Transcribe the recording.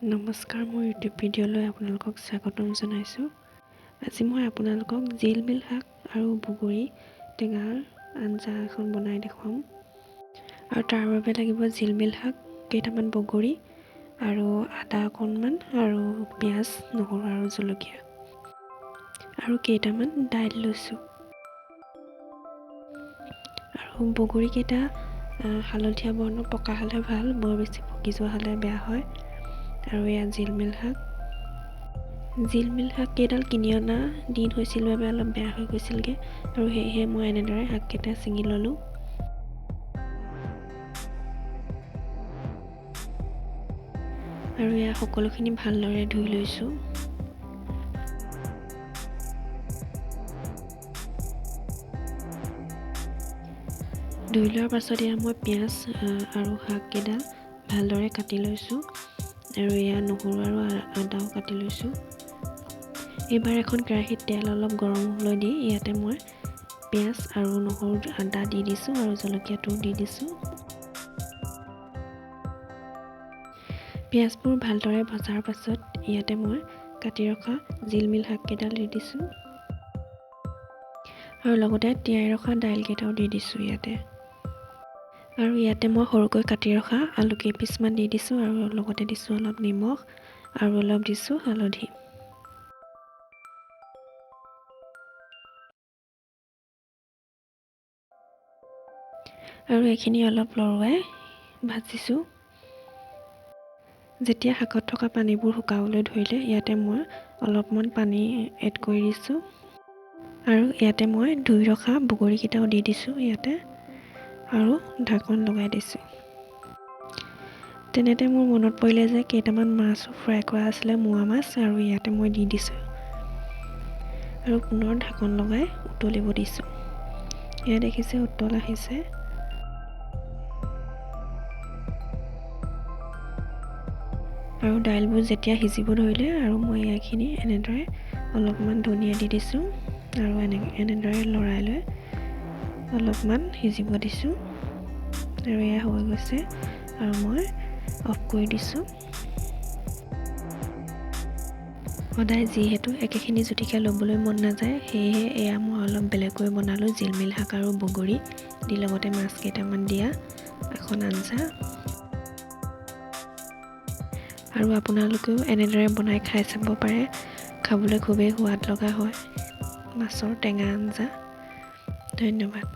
নমস্কাৰ, মোৰ ইউটিউব ভিডিঅ'লৈ আপোনালোকক স্বাগতম জনাইছোঁ। আজি মই আপোনালোকক জিলমিল শাক আৰু বগৰী টেঙাৰ আঞ্জা এখন বনাই দেখুৱাম। আৰু তাৰ বাবে লাগিব জিলমিল শাক, কেইটামান বগৰী আৰু আদা অকণমান আৰু পিঁয়াজ, নহৰু আৰু জলকীয়া আৰু কেইটামান দাইল লৈছোঁ। আৰু বগৰীকেইটা হালধীয়া বৰ্ণৰ পকা হ'লে ভাল, বৰ বেছি পকি যোৱা হ'লে বেয়া হয়। আৰু এয়া জিলমিল শাক। জিলমিল শাক কেইডাল কিনি অনা দিন হৈছিল বাবে অলপ বেয়া হৈ গৈছিলগৈ আৰু সেয়েহে মই এনেদৰে শাককেইটা ছিঙি ল'লোঁ। আৰু এয়া সকলোখিনি ভালদৰে ধুই লৈছোঁ। ধুই লোৱাৰ পাছত এয়া মই পিঁয়াজ আৰু শাককেইডাল ভালদৰে কাটি লৈছোঁ আৰু এয়া নহৰু আৰু আদাও কাটি লৈছোঁ। এইবাৰ এখন কেৰাহীত তেল অলপ গৰম হ'বলৈ দি ইয়াতে মই পিঁয়াজ আৰু নহৰু আদা দি দিছোঁ আৰু জলকীয়াটো দি দিছোঁ। পিঁয়াজবোৰ ভালদৰে ভজাৰ পাছত ইয়াতে মই কাটি ৰখা জিলমিল শাককেইডাল দি দিছোঁ আৰু লগতে তিয়াই ৰখা দাইলকেইটাও দি দিছোঁ ইয়াতে। আৰু ইয়াতে মই সৰুকৈ কাটি ৰখা আলু কেইপিচমান দি দিছোঁ আৰু লগতে দিছোঁ অলপ নিমখ আৰু অলপ দিছোঁ হালধি। আৰু এইখিনি অলপ লৰুৱাই ভাজিছোঁ। যেতিয়া শাকত থকা পানীবোৰ শুকাবলৈ ধৰিলে ইয়াতে মই অলপমান পানী এড কৰি দিছোঁ আৰু ইয়াতে মই ধুই ৰখা বগৰীকেইটাও দি দিছোঁ ইয়াতে আৰু ঢাকন লগাই দিছোঁ। তেনেতে মোৰ মনত পৰিলে যে কেইটামান মাছো ফ্ৰাই কৰা আছিলে, মোৱা মাছ, আৰু ইয়াতে মই দি দিছোঁ আৰু পুনৰ ঢাকন লগাই উতলিব দিছোঁ। এয়া দেখিছে উতল আহিছে। আৰু দাইলবোৰ যেতিয়া সিজিব ধৰিলে আৰু মই এইখিনি এনেদৰে অলপমান ধনিয়া দি দিছোঁ আৰু এনেদৰে লৰাই লৈ অলপমান সিজিব দিছোঁ আৰু এয়া হৈ গৈছে আৰু মই অফ কৰি দিছোঁ। সদায় যিহেতু একেখিনি জুতিকে ল'বলৈ মন নাযায়, সেয়েহে এয়া মই অলপ বেলেগকৈ বনালোঁ। জিলমিল শাক আৰু বগৰী দি লগতে মাছ কেইটামান দিয়া এখন আঞ্জা। আৰু আপোনালোকেও এনেদৰে বনাই খাই চাব পাৰে, খাবলৈ খুবেই সোৱাদ লগা হয় মাছৰ টেঙা আঞ্জা। ধন্যবাদ।